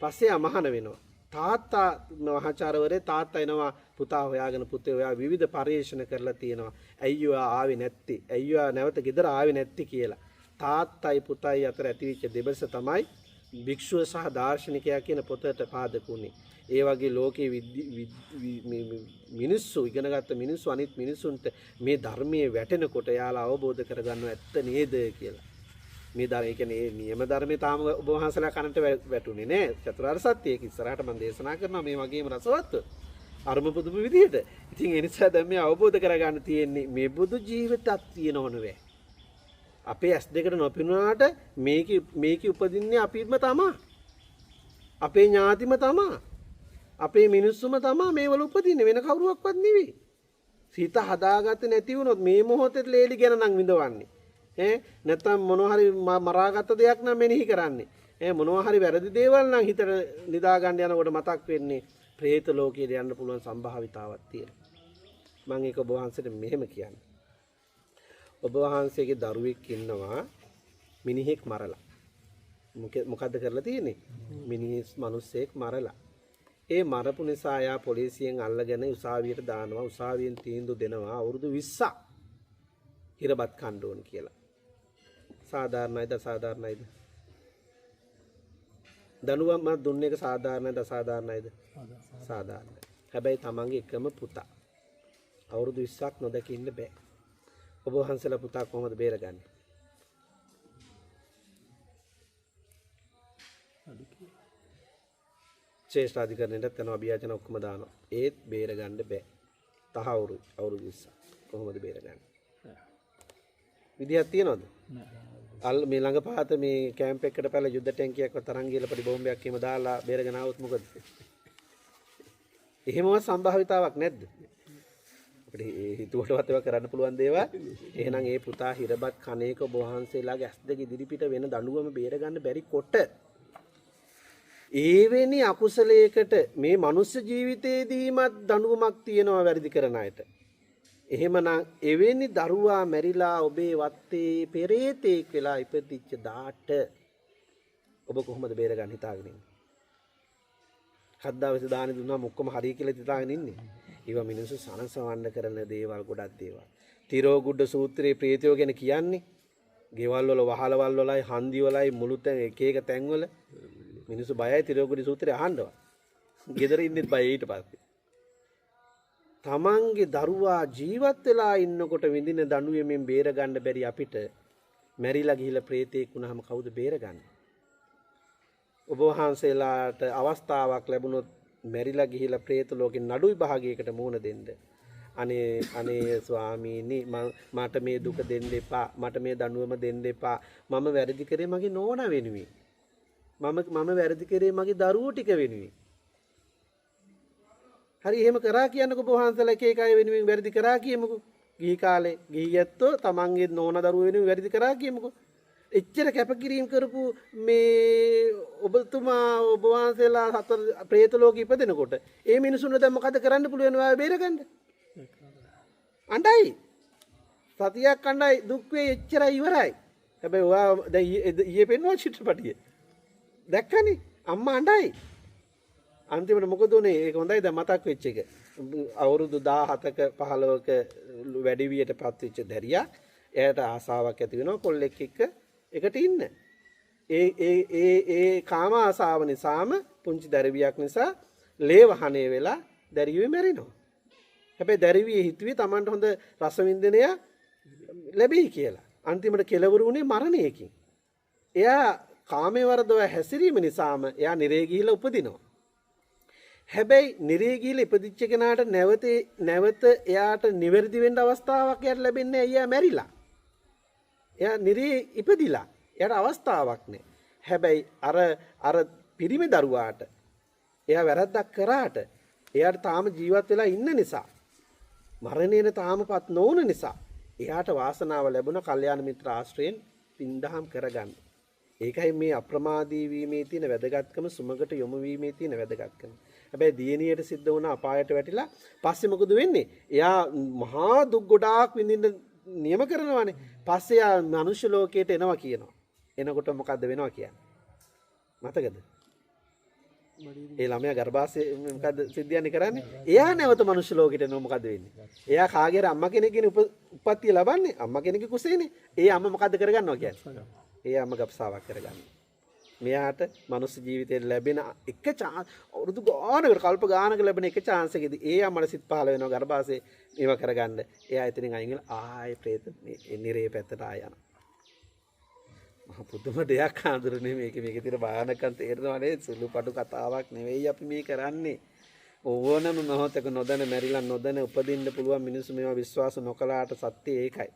Speaker 1: පස්සේ එයා මහාන වෙනවා. තාත්තා මහාචාර්යවරේ තාත්තා එනවා පුතා හොයාගෙන. පුතේ ඔයා විවිධ පර්යේෂණ කරලා තියෙනවා. ඇයි ඔයා ආවේ නැත්තේ? ඇයි ඔයා නැවත ගෙදර ආවේ නැත්තේ කියලා. තාත්තයි පුතයි අතර ඇතිවෙච්ච දෙබස තමයි භික්ෂුව සහ දාර්ශනිකයා කියන පොතට පාදක වුණේ. ඒ වගේ ලෝකේ මිනිස්සු ඉගෙනගත්ත මිනිස්සු අනිත් මිනිස්සුන්ට මේ ධර්මයේ වැටෙනකොට එයාලා අවබෝධ කරගන්නව ඇත්ත නේද කියලා. මේ ධර්ම, ඒ කියන්නේ මේ නියම ධර්මයේ තාම ඔබ වහන්සේලා කනට වැටුනේ නෑ. චතුරාර්ය සත්‍ය ඒක ඉස්සරහට මම දේශනා කරනවා මේ වගේම රසවත්ව. අරුම පුදුම විදිහට. ඉතින් ඒ නිසා දැන් මේ අවබෝධ කරගන්න තියෙන්නේ මේ බුදු ජීවිතයක් තියෙනව නෙවෙයි. අපේ ඇස් දෙකට නොපෙනුනාට මේක උපදින්නේ අපිම තමා. අපේ ඥාතිම තමා. අපේ මිනිස්සුම තමා මේවල උපදින්නේ, වෙන කවුරුවක්වත් නෙවෙයි. සිත හදාගත්තේ නැති වුණොත් මේ මොහොතේ ලේලි ගැන නම් විඳවන්නේ. ඈ නැත්තම් මොනවා හරි මරාගත්ත දෙයක් නම් මෙනෙහි කරන්නේ. ඈ මොනවා හරි වැරදි දේවල් නම් හිතට නිදා ගන්න යනකොට මතක් වෙන්නේ പ്രേත ලෝකයට යන්න පුළුවන් සම්භාවිතාවක් තියෙනවා. මම ඒක ඔබ වහන්සේට මෙහෙම කියන්නේ. ඔබ වහන්සේගේ දරුවෙක් ඉන්නවා මිනිහෙක් මරලා. මොකද්ද කරලා තියෙන්නේ? මිනිස් මිනිස්සෙක් මරලා. ඒ මරපු නිසා එයා පොලිසියෙන් අල්ලගෙන උසාවියට දානවා. උසාවියෙන් තීන්දුව දෙනවා අවුරුදු 20ක් හිරබත් කන්න ඕන කියලා. සාධාරණයිද අසාධාරණයිද? දනුවම් මම දුන්න එක සාධාරණයිද අසාධාරණයිද? සාධාරණයි. හැබැයි තමන්ගේ එකම පුතා අවුරුදු 20ක් නොදකින්න බෑ. ඔබ වහන්සේලා පුතා කොහොමද බේරගන්නේ? ශ්‍රේෂ්ඨාධිකරණයටත් යනවා, අභියාචන ඔක්කොම දානවා. ඒත් බේරගන්න බෑ. තහවුරුයි අවුරුදු 20ක්. කොහොමද බේරගන්නේ? විදියක් තියනවද? අල් මේ ළඟ පහත මේ කැම්ප් එකකට පැනලා යුද්ධ ටැංකියක්වත් තරන් ගිහලා පොඩි බෝම්බයක් එහෙම දාලා බේරගෙන ආවොත් මොකද? එහෙමවත් සම්භාවිතාවක් නැද්ද? අපිට හිතුවටවත් ඒවා කරන්න පුළුවන් දේවල්. එහෙනම් ඒ පුතා හිරබත් කණේක ඔබ වහන්සේලාගේ ඇස් දෙක ඉදිරිපිට වෙන දඬුවම බේරගන්න බැරි කොට ඒවෙනි අකුසලයකට මේ මනුස්ස ජීවිතයේදීමත් දඬුවමක් තියෙනවා වැරදි කරන අයට. එහෙමනම් එවැනි දරුවා මැරිලා ඔබේ වත්තේ පෙරේතෙක් වෙලා ඉපදිච්ච දාට ඔබ කොහොමද බේරගන්න හිතාගෙන ඉන්නේ? කද්දාවෙස දානි දුන්නාම ඔක්කොම හරි කියලා හිතාගෙන ඉන්නේ. ඒවා මිනිස්සු සනසවන්න කරන දේවල්, ගොඩක් දේවල්. තිරෝගුඩ සූත්‍රයේ ප්‍රේතයෝ ගැන කියන්නේ ගෙවල් වල වහලවල් වලයි හන්දි වලයි මුළු තැන් එක එක තැන්වල මිනිස්සු බයයි තිරෝගුඩ සූත්‍රය අහන්නවත්. ගෙදර ඉන්නෙත් බයයි ඊට පස්සේ. තමන්ගේ දරුවා ජීවත් වෙලා ඉන්නකොට විඳින දඬුවමෙන් බේර ගන්න බැරි අපිට මැරිලා ගිහිල්ලා ප්‍රේතෙක් වුණාම කවුද බේරගන්නේ? ඔබ වහන්සේලාට අවස්ථාවක් ලැබුණොත් මැරිලා ගිහිල්ලා ප්‍රේත ලෝකේ නඩු විභාගයකට මුහුණ දෙන්න. අනේ අනේ ස්වාමීනි, මට මේ දුක දෙන්න එපා, මට මේ දඬුවම දෙන්න එපා. මම වැරදි කරේ මගේ නෝනා වෙනුවෙන්. මම වැරදි කරේ මගේ දරුවෝ ටික වෙනුවෙන්. හරි, එහෙම කරා කියන්නකෝ ඔබ වහන්සේලා එක එක අය වෙනුවෙන් වැරදි කරා කියමුකෝ. ගිහි කාලේ ගිහි ඇත්තෝ තමන්ගේ නෝනා දරුවෝ වෙනුවෙන් වැරදි කරා කියමුකෝ. එච්චර කැපකිරීම කරපු මේ ඔබතුමා ඔබ වහන්සේලා හතර ප්‍රේත ලෝකෙ ඉපදෙනකොට ඒ මිනිසුන්ට දැන් මොකද කරන්න පුළුවන් ඔයාව බේරගන්න? අඬයි. සතියක් අඬයි, දුක් වෙයි, එච්චරයි ඉවරයි. හැබැයි ඔයා දැන් ඊයේ පෙන්නුවා චිත්‍රපටිය. දැක්කනේ අම්මා අඬයි. අන්තිමට මොකද උනේ? ඒක හොඳයි දැන් මතක් වෙච්ච එක. අවුරුදු 17ක 15ක වැඩිවියට පත් වෙච්ච දැරියක් එයාට ආසාවක් ඇති වෙනවා කොල්ලෙක් එක්ක එකට ඉන්න. ඒ ඒ ඒ ඒ කාම ආසාව නිසාම පුංචි දැරිවියක් නිසා ලේ වහනේ වෙලා දැරිවිය මැරෙනවා. හැබැයි දැරිවිය හිතුවේ Tamanට හොඳ රස වින්දනය ලැබෙයි කියලා. අන්තිමට කෙලවර වුණේ මරණයකින්. එයා කාමයේ වරදව හැසිරීම නිසාම එයා නිරේ ගිහිලා උපදිනවා. හැබැයි නිරේ ගිහිලා ඉපදිච්ච කෙනාට නැවත නැවත එයාට නිවැරදි වෙන්න අවස්ථාවක් එයාට ලැබෙන්නේ නැහැ. එයා මැරිලා. එයා නිරේ ඉපදිලා. එයාට අවස්ථාවක් නැහැ. හැබැයි අර අර පිරිමි දරුවාට එයා වැරද්දක් කරාට එයාට තාම ජීවත් වෙලා ඉන්න නිසා මරණයට තාමපත් නොවුන නිසා එයාට වාසනාව ලැබුණ කල්යාණ මිත්‍ර ආශ්‍රයෙන් පින්දහම් කරගන්න. ඒකයි මේ අප්‍රමාදී වීමේ තියෙන වැදගත්කම, සුමගට යොමු වීමේ තියෙන වැදගත්කම. හැබැයි දියණියට සිද්ධ වුණ අපායට වැටිලා පස්සේ මොකද වෙන්නේ? එයා මහා දුක් ගොඩාක් විඳින්න නියම කරනවානේ. පස්සේ එයා මනුෂ්‍ය ලෝකයට එනවා කියනවා. එනකොට මොකද්ද වෙනවා කියන්නේ? මතකද? ඒ ළමයා ගර්භාෂයේ මොකද්ද සිද්ධියන්නේ කරන්නේ? එයා නැවත මනුෂ්‍ය ලෝකෙට එනවා මොකද්ද වෙන්නේ? එයා කාගේ හරි අම්මා කෙනෙක්ගෙන උප්පත්තිය ලබන්නේ අම්මා කෙනෙක්ගේ කුසේනේ. ඒ අම්මා මොකද්ද කරගන්නවා කියන්නේ? ඒ අම්මා ගබ්සාවක් කරගන්නවා. මෙයාට මනුස්ස ජීවිතේ ලැබෙන එක චාන්ස් අවුරුදු ගානකට කල්ප ගානක ලැබෙන එක චාන්ස් එකේදී ඒ අම්මට සිත් පහළ වෙනවා ගර්භාෂයේ මේවා කරගන්න. එයා එතනින් අයින් වෙලා ආයේ ප්‍රේත මේ නිරේ පැත්තට ආය යනවා. මහ පුදුම දෙයක් ආඳුරනේ මේකේ මේකේ තියෙන භයානකම් තේරෙනවා නේද? සුළු පටු කතාවක් නෙවෙයි අපි මේ කරන්නේ. ඕනම මොහොතක නොදැන මැරිලා නොදැන උපදින්න පුළුවන් මිනිස්සු මේවා විශ්වාස නොකලාට සත්‍ය ඒකයි.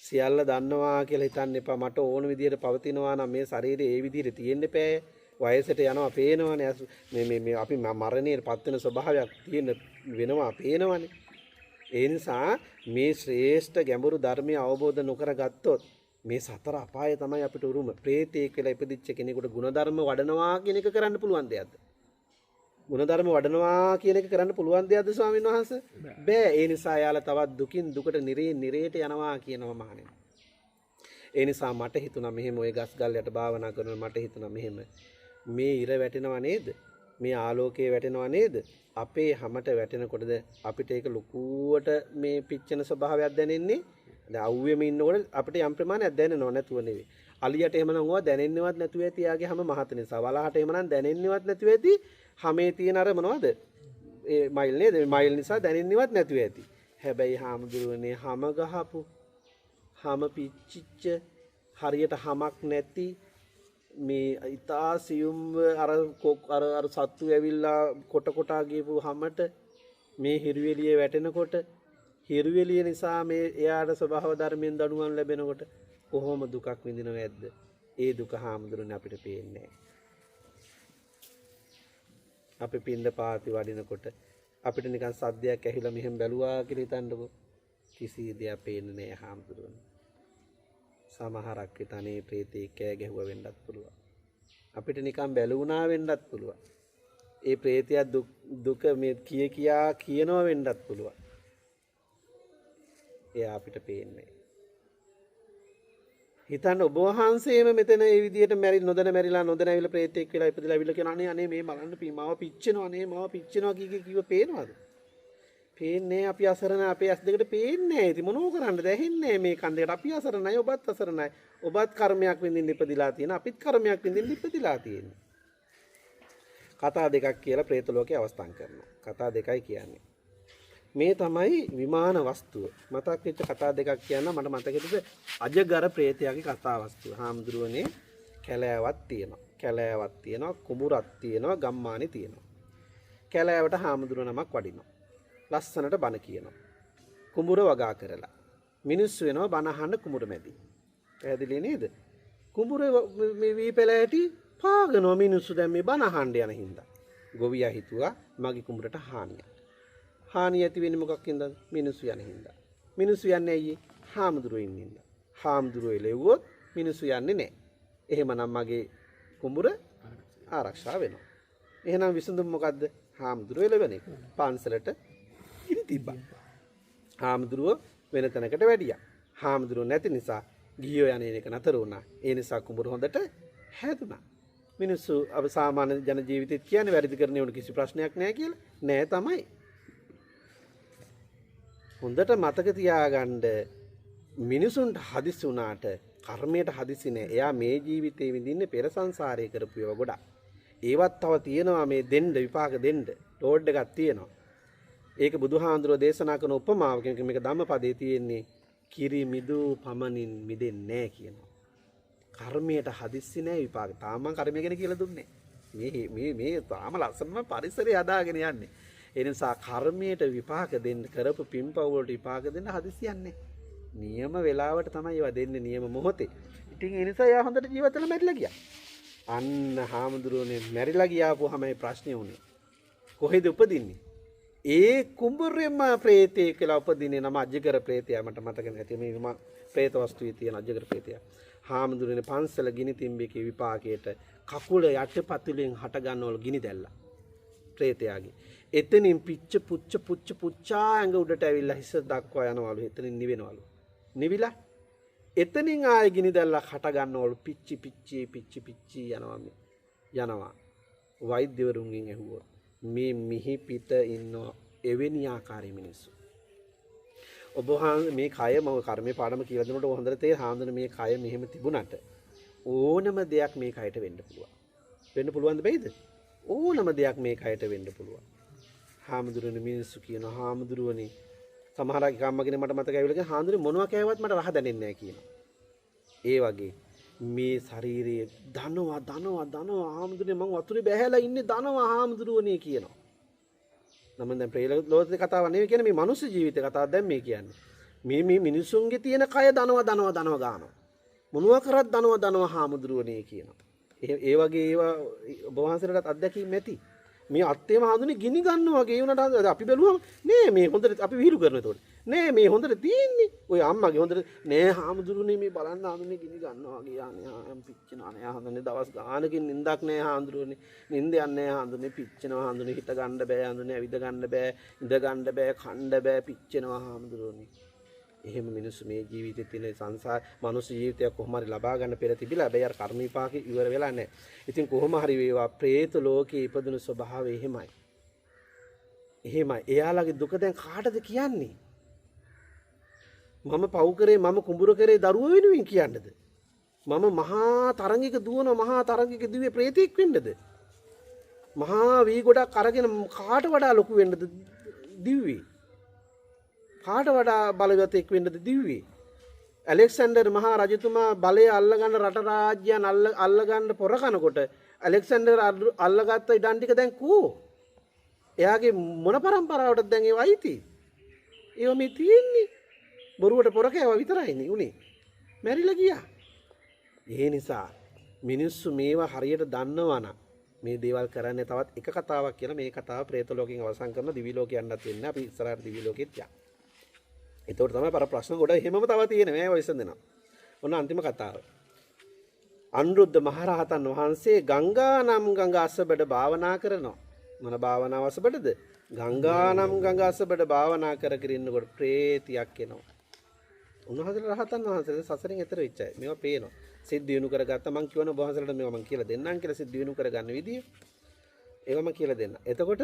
Speaker 1: සියල්ල දන්නවා කියලා හිතන්න එපා. මට ඕන විදිහට පවතිනවා නම් මේ ශරීරය ඒ විදිහට තියෙන්න එපෑ. වයසට යනවා පේනවනේ. මේ මේ මේ අපි මරණයට පත් වෙන ස්වභාවයක් තියෙන වෙනවා පේනවනේ. ඒ නිසා මේ ශ්‍රේෂ්ඨ ගැඹුරු ධර්මය අවබෝධ නොකරගත්තොත් මේ සතර අපාය තමයි අපිට උරුම. ප්‍රේතයෙක් වෙලා ඉපදිච්ච කෙනෙකුට ගුණධර්ම වඩනවා කියන එක කරන්න පුළුවන් දෙයක්ද? ගුණධර්ම වඩනවා කියන එක කරන්න පුළුවන් දෙයක්ද ස්වාමීන් වහන්සේ? බෑ. ඒ නිසා යාලා තවත් දුකින් දුකට නිරේ නිරේට යනවා කියනවා මහණෙනි. ඒ නිසා මට හිතුණා මෙහෙම ඔය ගස් ගල් යට භාවනා කරන මට හිතුණා මෙහෙම මේ ඉර වැටෙනවා නේද? මේ ආලෝකය වැටෙනවා නේද? අපේ හැමට වැටෙනකොටද අපිට ඒක ලොකුවට මේ පිච්චෙන ස්වභාවයක් දැනෙන්නේ? දැන් අවුවෙම ඉන්නකොට අපිට යම් ප්‍රමාණයක් දැනෙනව නැතුව නෙවෙයි. අලියට එහෙමනම් ඕවා දැනෙන්නවත් නැතුව ඇති යාගේ හැම මහත නිසා. වලහට එහෙමනම් දැනෙන්නවත් නැතුව ඇති හැමේ තියෙන අර මොනවද? ඒ මයිල් නේද? මයිල් නිසා දැනෙන්නවත් නැතුව ඇති. හැබැයි හාමුදුරුවනේ හැම ගහපු හැම පිච්චිච්ච හරියට හමක් නැති මේ ඉතා සියුම්ව අර අර අර සත්තු ඇවිල්ලා කොට කොටා ගියපු හැමට මේ හිරු එළිය වැටෙනකොට හිරු එළිය නිසා මේ එයාට ස්වභාව ධර්මයෙන් දඩුවම් ලැබෙනකොට කොහොම දුකක් විඳිනව ඇද්ද? ඒ දුක හාමුදුරනේ අපිට පේන්නේ නැහැ. අපි පින්ඳ පාති වඩිනකොට අපිට නිකන් සද්දයක් ඇහිලා මෙහෙම බැලුවා කියලා හිතන්නකෝ. කිසි දෙයක් පේන්නේ නැහැ හාමුදුරනේ. සමහරක් විට අනේ ප්‍රේතෙක් කෑ ගැහුවා වෙන්නත් පුළුවන්. අපිට නිකන් බැලුණා වෙන්නත් පුළුවන්. ඒ ප්‍රේතයා දුක මේ කිය කියා කියනවා වෙන්නත් පුළුවන්. එයා අපිට පේන්නේ. හිතන්න ඔබ වහන්සේම මෙතන මේ විදියට මැරි නොදැන මැරිලා නොදැන ඇවිල්ලා ප්‍රේතෙක් වෙලා ඉපදලා ඇවිල්ලා කියන අනේ අනේ මේ බලන්න මාව පිච්චෙනවා අනේ මාව පිච්චෙනවා කී කී කිව්ව පේනවද? පේන්නේ අපි අසරණ අපේ ඇස් දෙකට පේන්නේ නැහැ. ඉතින් මොනව කරන්නද? ඇහෙන්නේ මේ කන් දෙකට. අපි අසරණයි ඔබත් අසරණයි. ඔබත් කර්මයක් විඳින්න ඉපදිලා තියෙන අපිත් කර්මයක් විඳින්න ඉපදිලා තියෙන්නේ. කතා දෙකක් කියලා ප්‍රේත ලෝකේ අවස්ථාන් කරනවා. කතා දෙකයි කියන්නේ. මේ තමයි විමාන වස්තුව. මතක් වෙච්ච කතා දෙකක් කියන්න මට මතක හිටියද අජගර ප්‍රේතයාගේ කතා වස්තුව. හාමුදුරුවනේ කැලෑවක් තියෙනවා. කැලෑවක් තියෙනවා, කුඹුරක් තියෙනවා, ගම්මානේ තියෙනවා. කැලෑවට හාමුදුරුව නමක් වඩිනවා. ලස්සනට බණ කියනවා. කුඹුර වගා කරලා. මිනිස්සු වෙනවා බණ අහන්න කුඹුර මැදි. පැහැදිලි නේද? කුඹුර මේ වී පෙළ ඇටි පාගනවා මිනිස්සු දැන් මේ බණ අහන්න යන හින්දා. ගොවියා හිතුවා මගේ කුඹුරට හානියක්. හානිය ඇති වෙන්නේ මොකක් හින්දාද? මිනිස්සු යන හින්දා. මිනිස්සු යන්නේ ඇයි? හාමුදුරුවෝ ඉන්න හින්දා. හාමුදුරුවෝ එළෙව්වොත් මිනිස්සු යන්නේ නැහැ. එහෙමනම් මගේ කුඹුර ආරක්ෂා වෙනවා. එහෙනම් විසඳුම මොකද්ද? හාමුදුරුවෝ එළවෙන එක. පන්සලට ඉරි තිබ්බා. හාමුදුරුවෝ වෙන තැනකට වැඩියා. හාමුදුරුවෝ නැති නිසා ගිහියෝ යන එක නතර වුණා. ඒ නිසා කුඹුර හොඳට හැදුනා. මිනිස්සු අප සාමාන්‍ය ජන ජීවිතෙත් කියන්නේ වැරදි කරන ඒවට කිසි ප්‍රශ්නයක් නෑ කියලා. නෑ තමයි. හොඳට මතක තියාගන්න මිනිසුන්ට හදිසි වුණාට කර්මයට හදිසි නෑ. එයා මේ ජීවිතේ විඳින්නේ පෙර සංසාරේ කරපු ඒවා ගොඩක්. ඒවත් තව තියෙනවා මේ දෙන්න විපාක දෙන්න. ලෝඩ් එකක් තියෙනවා. ඒක බුදුහාඳුරෝ දේශනා කරන උපමාවකින් මේක ධම්මපදයේ තියෙන්නේ කිරි මිදු පමණින් මිදෙන්නේ නෑ කියනවා. කර්මයට හදිස්සි නෑ විපාක. තාම මං කර්මය ගැන කියලා දුන්නේ මේ මේ මේ තාම ලස්සනම පරිසරය හදාගෙන යන්නේ. ඒ නිසා කර්මයට විපාක දෙන්න කරපු පින්පව් වලට විපාක දෙන්න හදිස්සියක් නෑ. නියම වෙලාවට තමයි ඒවා දෙන්නේ නියම මොහොතේ. ඉතින් ඒ නිසා එයා හොඳට ජීවත් වෙලා මැරිලා ගියා. අන්න හාමුදුරුවනේ මැරිලා ගියාපුවාම මේ ප්‍රශ්නේ වුණේ. කොහෙද උපදින්නේ? ඒ කුඹුරෙම ප්‍රේතයෙක් කියලා උපදින්නේ නම අජගර ප්‍රේතයා. මට මතක නැති මේ මම ප්‍රේත වස්තුවේ තියෙන අජගර ප්‍රේතයා. හාමුදුරුවනේ පන්සල ගිනි තිම්බේකේ විපාකයට කකුල යටපතුලෙන් හට ගන්නවලු ගිනි දැල්ලා ප්‍රේතයාගේ. එතනින් පිච්ච පුච්ච පුච්ච පුච්චා ඇඟ උඩට ඇවිල්ලා හිස දක්වා යනවලු. එතනින් නිවෙනවලු. නිවිලා එතනින් ආයෙ ගිනි දැල්ලක් හට ගන්නවලු. පිච්චි පිච්චි පිච්චි පිච්චි යනවා මේ යනවා. වෛද්‍යවරුන්ගෙන් ඇහුවොත් මේ මිහි පිට ඉන්න එවැනි ආකාරයේ මිනිස්සු. ඔබ වහන්සේ මේ කය මම කර්මයේ පාඩම කියලා දුන්නකොට හොඳට තේර හාමුදුරනේ මේ කය මෙහෙම තිබුණාට ඕනම දෙයක් මේ කයට වෙන්න පුළුවන්. වෙන්න පුළුවන්ද බැයිද? ඕනම දෙයක් මේ කයට වෙන්න පුළුවන්. හාමුදුරනේ මිනිස්සු කියනවා හාමුදුරුවනේ සමහර අය කම්මගෙන මට මතකයි ඇවිල්ලා කියන හාමුදුරනේ මොනවා කෑවත් මට රහ දැනෙන්නේ නැහැ කියනවා. ඒ වගේ මේ ශරීරයේ ධනවා ධනවා ධනවා හාමුදුරනේ මං වතුරේ බැහැලා ඉන්නේ ධනවා හාමුදුරුවනේ කියනවා. නම දැන් ප්‍රේත ලෝකේ කතාවක් නෙවෙයි කියන්නේ මේ මනුස්ස ජීවිත කතාවක් දැන් මේ කියන්නේ. මේ මේ මිනිසුන්ගේ තියෙන කය ධනවා ධනවා ධනවා ගන්නවා. මොනවා කරත් ධනවා ධනවා හාමුදුරුවනේ කියනවා. ඒ වගේ ඒවා ඔබ වහන්සේලාටත් අත්දැකීම් ඇති. මේ අත්තේම හාමුදුරනේ ගිනි ගන්නවා වගේ ඒ වුණාට අපි බැලුවම නෑ මේ හොඳට අපි විහිළු කරන එතකොට. නෑ මේ හොඳට තියෙන්නේ. ඔය අම්මගේ හොඳට නෑ හාමුදුරුවනේ මේ බලන්න හාමුදුරනේ ගිනි ගන්නවා වගේ අනේ ආ පිච්චෙනවා නෑ හාමුදුරනේ දවස් ගානකින් නිින්දක් නෑ හාමුදුරුවනේ. නිින්ද යන්නේ නෑ හාමුදුරනේ පිච්චෙනවා හාමුදුරනේ හිත ගන්න බෑ හාමුදුරනේ ඇවිද ගන්න බෑ ඉඳ ගන්න බෑ කන්න බෑ පිච්චෙනවා හාමුදුරුවනේ. එහෙම මිනිස්සු මේ ජීවිතේ තියෙන සංසාර මනුස්ස ජීවිතයක් කොහොම හරි ලබා ගන්න පෙර තිබිලා හැබැයි අර කර්ම විපාකේ ඉවර වෙලා නැහැ. ඉතින් කොහොම හරි වේවා ප්‍රේත ලෝකේ ඉපදුණු ස්වභාවය එහෙමයි. එහෙමයි. එයාලගේ දුක දැන් කාටද කියන්නේ? මම පව් කරේ මම කුඹුර කරේ දරුවෝ වෙනුවෙන් කියන්නද? මම මහා තරංගික දුවන මහා තරංගික දිව්‍ය ප්‍රේතෙක් වෙන්නද? මහා වී ගොඩක් අරගෙන කාට වඩා ලොකු වෙන්නද දිව්වේ? කාට වඩා බලවතෙක් වෙන්නද දිව්වේ? ඇලෙක්සැන්ඩර් මහා රජතුමා බලය අල්ලගන්න රට රාජ්‍යයන් අල්ලගන්න පොර කනකොට ඇලෙක්සැන්ඩර් අල්ලගත්ත ඉඩම් ටික දැන් කෝ? එයාගේ මොන පරම්පරාවටද දැන් ඒවා අයිති? ඒවා මේ තියෙන්නේ බොරුවට පොර කෑවා විතරයිනේ උනේ. මැරිලා ගියා. ඒ නිසා මිනිස්සු මේවා හරියට දන්නවා නම් මේ දේවල් කරන්නේ. තවත් එක කතාවක් කියලා මේ කතාව ප්‍රේත ලෝකෙන් අවසන් කරන දිවි ලෝකෙ යන්නත් වෙන්නේ. අපි ඉස්සරහට දිවි ලෝකෙත් යන්න. එතකොට තමයි පර ප්‍රශ්න ගොඩ එහෙමම තව තියෙන්නේ. මම ඒවා විසඳනවා. ඔන්න අන්තිම කතාව. අනුරුද්ධ මහරහතන් වහන්සේ ගංගා නම් ගඟ අසබඩ භාවනා කරනවා. මොන භාවනාව අසබඩද? ගංගා නම් ගඟ අසබඩ භාවනා කර කර ඉන්නකොට ප්‍රේතියක් එනවා. උන්වහන්සේලා රහතන් වහන්සේලා සසරින් එතර වෙච්ච අය. මේවා පේනවා. සිත් දියුණු කරගත්තා. මං කියවන ඔබ වහන්සේලාට මේවා මං කියලා දෙන්නම් කියලා සිත් දියුණු කරගන්න විදිය. ඒවා මං කියලා දෙන්න. එතකොට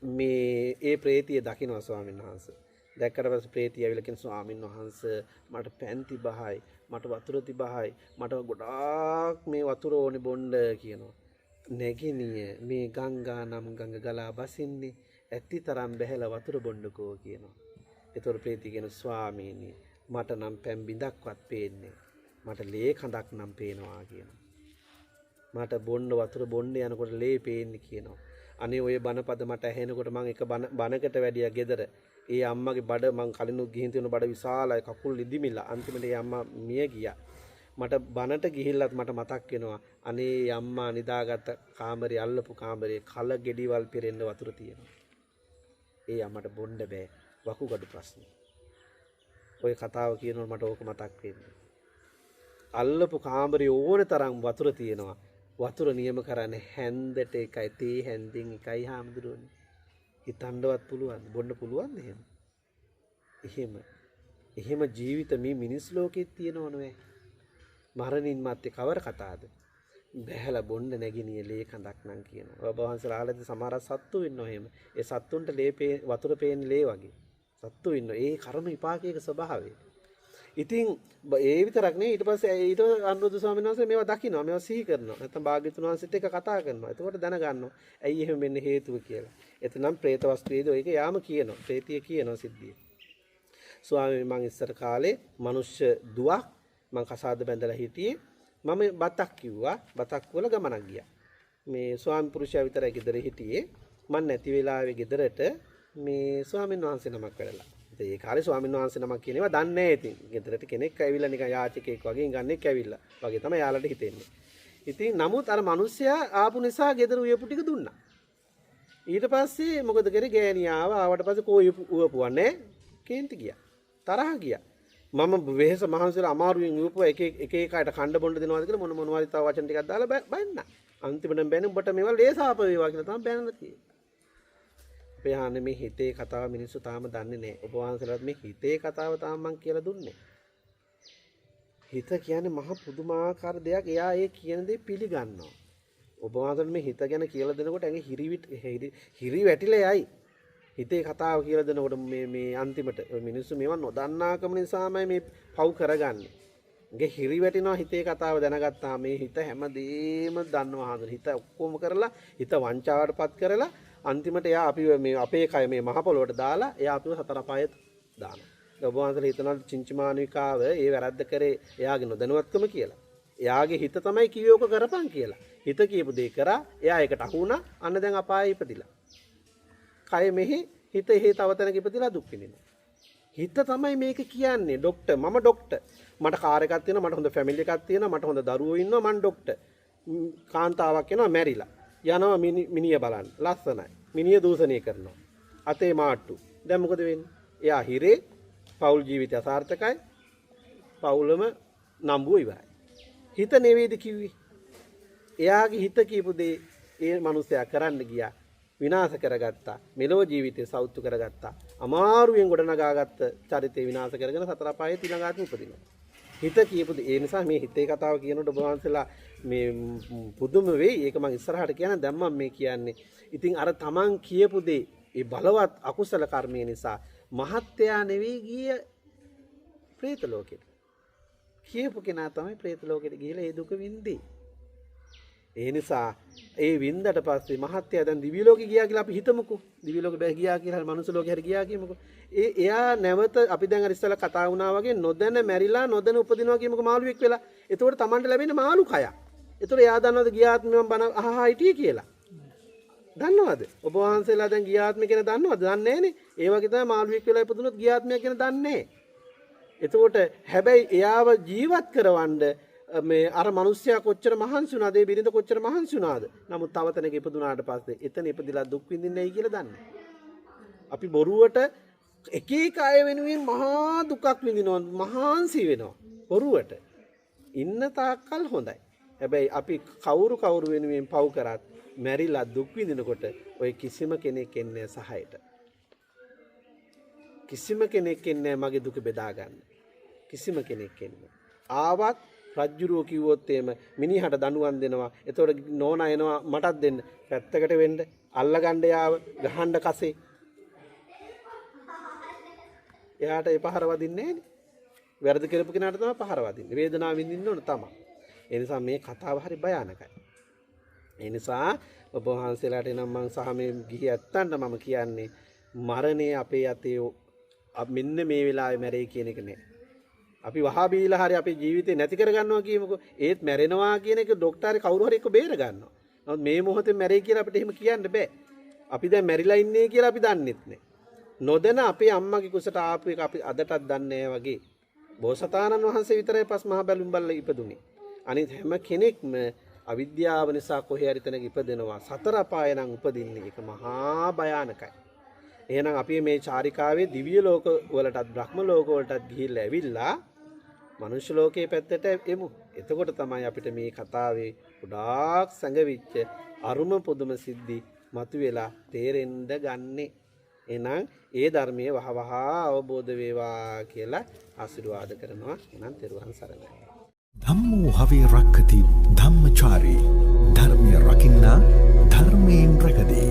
Speaker 1: මේ ඒ ප්‍රේතිය දකින්නවා ස්වාමීන් වහන්සේ. දැක්කට පස්සේ ප්‍රේතිය ඇවිල්ලා කියන ස්වාමීන් වහන්සේ මට පැන් තිබහයි, මට වතුර තිබහයි, මට ගොඩාක් මේ වතුර ඕනේ බොන්න කියනවා. නැගිනිය මේ ගංගා නම් ගඟ ගලා බසින්නේ ඇති තරම් බැහැලා වතුර බොන්නකෝ කියනවා. එතකොට ප්‍රේතිය කියන ස්වාමීනි මට නම් පැන් බිඳක්වත් පේන්නේ මට ලේ කඳක් නම් පේනවා කියනවා. මට බොන්න වතුර බොන්න යනකොට ලේ පේන්නේ කියනවා. අනේ ඔය බණපද මට ඇහෙනකොට මං එක බණකට වැඩියා ගෙදර. ඒ අම්මගේ බඩ මං කලිනුත් ගිහින් තියෙන බඩ විශාලයි කකුල් ඉදිමිලා අන්තිමට ඒ අම්මා මිය ගියා. මට බණට ගිහිල්ලත් මට මතක් වෙනවා අනේ අම්මා නිදාගත්ත කාමරේ අල්ලපු කාමරේ කල ගෙඩිවල් පිරෙන්න වතුර තියෙනවා. ඒ අම්මට බොන්න බෑ වකුගඩු ප්‍රශ්නේ. ඔය කතාව කියනකොට මට ඕක මතක් වෙන්නේ. අල්ලපු කාමරේ ඕන තරම් වතුර තියෙනවා. වතුර නියම කරන්නේ හැන්දට එකයි තේ හැන්දෙන් එකයි හාමුදුරුවනේ. හිතන්නවත් පුළුවන් බොන්න පුළුවන්ද එහෙම? එහෙම එහෙම ජීවිත මේ මිනිස් ලෝකෙත් තියෙනව නෙවෙයි. මරණින් මත්තේ කවර කතාවද? බැහැලා බොන්න නැගිනිය ලේ කඳක් නම් කියනවා. ඔබ වහන්සේලා අහලාද සමහර සත්තු ඉන්නවා එහෙම. ඒ සත්තුන්ට ලේ වතුර පේන්නේ ලේ වගේ. සත්තු ඉන්නවා. ඒ කර්ම විපාකයක ස්වභාවය. ඉතින් ඒ විතරක් නෙවෙයි, ඊට පස්සේ ඊට අනුරුද්ධ ස්වාමීන් වහන්සේ මේවා දකිනවා, මේවා සිහි කරනවා. නැත්නම් භාග්‍යවතුන් වහන්සේත් එක්ක කතා කරනවා. එතකොට දැනගන්නවා ඇයි එහෙම වෙන්න හේතුව කියලා. එතනම් ප්‍රේත වස්තුවේදී ඔයක යාම කියනවා. ප්‍රේතිය කියනවා සිද්ධිය. ස්වාමීන් මං ඉස්සර කාලේ මනුෂ්‍ය දුවක් මං කසාද බැඳලා හිටියේ. මම බතක් කිව්වා. බතක් වල ගමනක් ගියා. මේ ස්වාමි පුරුෂයා විතරයි ගෙදර හිටියේ. මං නැති වෙලාවේ ගෙදරට මේ ස්වාමීන් වහන්සේ නමක් වැඩලා. ඉතින් ඒ කාලේ ස්වාමීන් වහන්සේ නමක් කියන ඒවා දන්නේ නැහැ ඉතින්. ගෙදරට කෙනෙක් ඇවිල්ලා නිකන් යාචකයෙක් වගේ ඉඟන්නෙක් ඇවිල්ලා වගේ තමයි යාලට හිතෙන්නේ. ඉතින් නමුත් අර මිනිස්සයා ආපු නිසා ගෙදර උයපු ටික දුන්නා. ඊට පස්සේ මොකද කරේ, ගෑණිය ආවා. ආවට පස්සේ කෝ උයපුවා නෑ, කේන්ති ගියා. තරහ ගියා. මම වෙහෙස මහන්සියලා අමාරුවෙන් උයපුවා එක එක එක අයට කණ්ඩ බොණ්ඩ දෙනවාද කියලා මොන මොනවා හරි තව වචන ටිකක් දාලා බැන්නා. අන්තිමටම බැන්නේ උඹට මේවා ලේසාප වේවා කියලා තමයි බැනලා තියෙන්නේ. අපේ අහන්නේ මේ හිතේ කතාව මිනිස්සු තාම දන්නේ නැහැ. ඔබ වහන්සේලාත් මේ හිතේ කතාව තාම මං කියලා දුන්නේ. හිත කියන්නේ මහ පුදුමාකාර දෙයක්. එයා ඒ කියන දේ පිළිගන්නවා. ඔබ වහන්සේලාට මේ හිත ගැන කියලා දෙනකොට ඇඟ හිරි වැටිලා යයි. හිතේ කතාව කියලා දෙනකොට මේ මේ අන්තිමට ඔය මිනිස්සු මේවා නොදන්නාකම නිසාමයි මේ පව් කරගන්නේ. ඇඟ හිරි වැටෙනවා හිතේ කතාව දැනගත්තාම. මේ හිත හැමදේම දන්නවා හඳුන. හිත ඔක්කොම කරලා හිත වංචාවටපත් කරලා අන්තිමට එයා අපි මේ අපේ කය මේ මහ පොළොවට දාලා එයා අපිව සතර අපායට දානවා. ඔබ වහන්සේලා හිතනවා චින්චමානිකාව ඒ වැරද්ද කරේ එයාගේ නොදැනුවත්කම කියලා. එයාගේ හිත තමයි කිව්වේ ඔක කරපන් කියලා. හිත කියපු දේ කරා, එයා ඒකට අහු වුණා. අන්න දැන් අපායේ ඉපදිලා. කය මෙහි, හිත එහෙ තව තැනක ඉපදිලා දුක් විඳිනවා. හිත තමයි මේක කියන්නේ. ඩොක්ටර්, මම ඩොක්ටර්. මට කාර් එකක් තියෙනවා, මට හොඳ ෆැමිලි එකක් තියෙනවා, මට හොඳ දරුවෝ ඉන්නවා, මං ඩොක්ටර්. කාන්තාවක් එනවා මැරිලා. යනවා මිනිය බලන්න. ලස්සනයි. මිනිය දූෂණය කරනවා. අතේ මාට්ටු. දැන් මොකද වෙන්නේ? එයා හිරේ, පෞල් ජීවිතය අසාර්ථකයි. පෞලම නම්බුව ඉවරයි. හිත නෙවෙයිද කිව්වේ? එයාගේ හිත කියපු දේ ඒ මනුස්සයා කරන්න ගියා. විනාශ කරගත්තා. මෙලොව ජීවිතය සෞතු කරගත්තා. අමාරුවෙන් ගොඩනගාගත්ත චරිතය විනාශ කරගෙන සතර අපායේ ඊළඟ ආත්ම උපදිනවා. හිත කියපු දේ. ඒ නිසා මේ හිතේ කතාව කියනකොට ඔබ වහන්සේලා මේ පුදුම වෙයි. ඒක මං ඉස්සරහට කියන දැන් මං මේ කියන්නේ. ඉතින් අර තමන් කියපු දේ ඒ බලවත් අකුසල කර්මය නිසා මහත්යා නෙවෙයි ගිය ප්‍රේත ලෝකෙට. කියපු කෙනා තමයි ප්‍රේත ලෝකෙට ගිහිලා ඒ දුක වින්දේ. ඒ නිසා ඒ වින්දට පස්සේ මහත්යා දැන් දිව්‍ය ලෝකෙ ගියා කියලා අපි හිතමුකෝ. දිව්‍ය ලෝකෙ බෑ ගියා කියලා හරි මනුස්ස ලෝකෙ හරි ගියා කියමුකෝ. ඒ එයා නැවත අපි දැන් අර ඉස්සෙල්ලා කතා වුණා වගේ නොදැන මැරිලා නොදැන උපදිනවා කියමුකෝ මාළුවෙක් වෙලා. එතකොට Tamanට ලැබෙන්නේ මාළු කයක්. එතකොට එයා දන්නවද ගිය ආත්මෙ මං බන අහහා හිටියේ කියලා? දන්නවද? ඔබ වහන්සේලා දැන් ගිය ආත්මෙ ගැන දන්නවද? දන්නේ නෑනේ. ඒ වගේ තමයි මාළුවෙක් වෙලා ඉපදුනොත් ගිය ආත්මයක් ගැන දන්නේ නෑ. එතකොට හැබැයි එයාව ජීවත් කරවන්න මේ අර මිනිස්සයා කොච්චර මහන්සි වුණාද? ඒ බිරිඳ කොච්චර මහන්සි වුණාද? නමුත් තව තැනක ඉපදුනාට පස්සේ එතන ඉපදිලා දුක් විඳින්නේ ඇයි කියලා දන්නේ. අපි බොරුවට එක එක අය වෙනුවෙන් මහා දුකක් විඳිනවා, මහන්සි වෙනවා. බොරුවට ඉන්න තාක්කල් හොඳයි. හැබැයි අපි කවුරු කවුරු වෙනුවෙන් පව් කරත් මැරිලා දුක් විඳිනකොට ඔය කිසිම කෙනෙක් එන්නේ සහායට. කිසිම කෙනෙක් එන්නේ මගේ දුක බෙදා ගන්න. කිසිම කෙනෙක් එන්නේ. ආවත් රජ්ජුරුව කිව්වොත් එහෙම මිනිහට දඬුවම් දෙනවා. එතකොට නෝනා එනවා මටත් දෙන්න. පැත්තකට වෙන්න, අල්ලගන්න යාව, ගහන්න කසේ. එයාට ඒ පහර වදින්නේ නෑනේ. වැරදි කරපු කෙනාට තමයි පහර වදින්නේ. වේදනාව විඳින්න ඕන තමයි. ඒ නිසා මේ කතාව හරි භයානකයි. ඒ නිසා ඔබ වහන්සේලාට නම් මං සහ මේ ගිහි ඇත්තන්ට මම කියන්නේ මරණය අපේ අතේ මෙන්න මේ වෙලාවේ මැරෙයි කියන එක නෑ. අපි වහා බීලා හරි අපේ ජීවිතේ නැති කරගන්නවා කියමුකෝ. ඒත් මැරෙනවා කියන එක ඩොක්ටර් හරි කවුරු හරි එක්ක බේර ගන්නවා. නමුත් මේ මොහොතේ මැරෙයි කියලා අපිට එහෙම කියන්න බෑ. අපි දැන් මැරිලා ඉන්නේ කියලා අපි දන්නෙත් නෑ. නොදැන අපේ අම්මගේ කුසට ආපු එක අපි අදටත් දන්නේ නෑ වගේ. බෝසතාණන් වහන්සේ විතරයි පස් මහ බැලුම් බලලා ඉපදුනේ. අනිත් හැම කෙනෙක්ම අවිද්‍යාව නිසා කොහේ හරි තැනක ඉපදෙනවා. සතර අපාය නම් උපදින්නේ. ඒක මහා භයානකයි. එහෙනම් අපි මේ චාරිකාවේ දිව්‍ය ලෝක වලටත් බ්‍රහ්ම ලෝක වලටත් ගිහිල්ලා ඇවිල්ලා මනුෂ්‍ය ලෝකයේ පැත්තට එමු. එතකොට තමයි අපිට මේ කතාවේ ගොඩාක් සැඟවිච්ච අරුම පුදුම සිද්ධි මතුවෙලා තේරෙන්න ගන්නෙ. එහෙනම් ඒ ධර්මයේ වහවහ අවබෝධ වේවා කියලා ආශිර්වාද කරනවා. එහෙනම් තෙරුවන් සරණයි.
Speaker 2: ධම්මෝ හවේ රක්ඛති ධම්මචාරී. ධර්මය රකින්නා ධර්මයෙන් රැකදේ.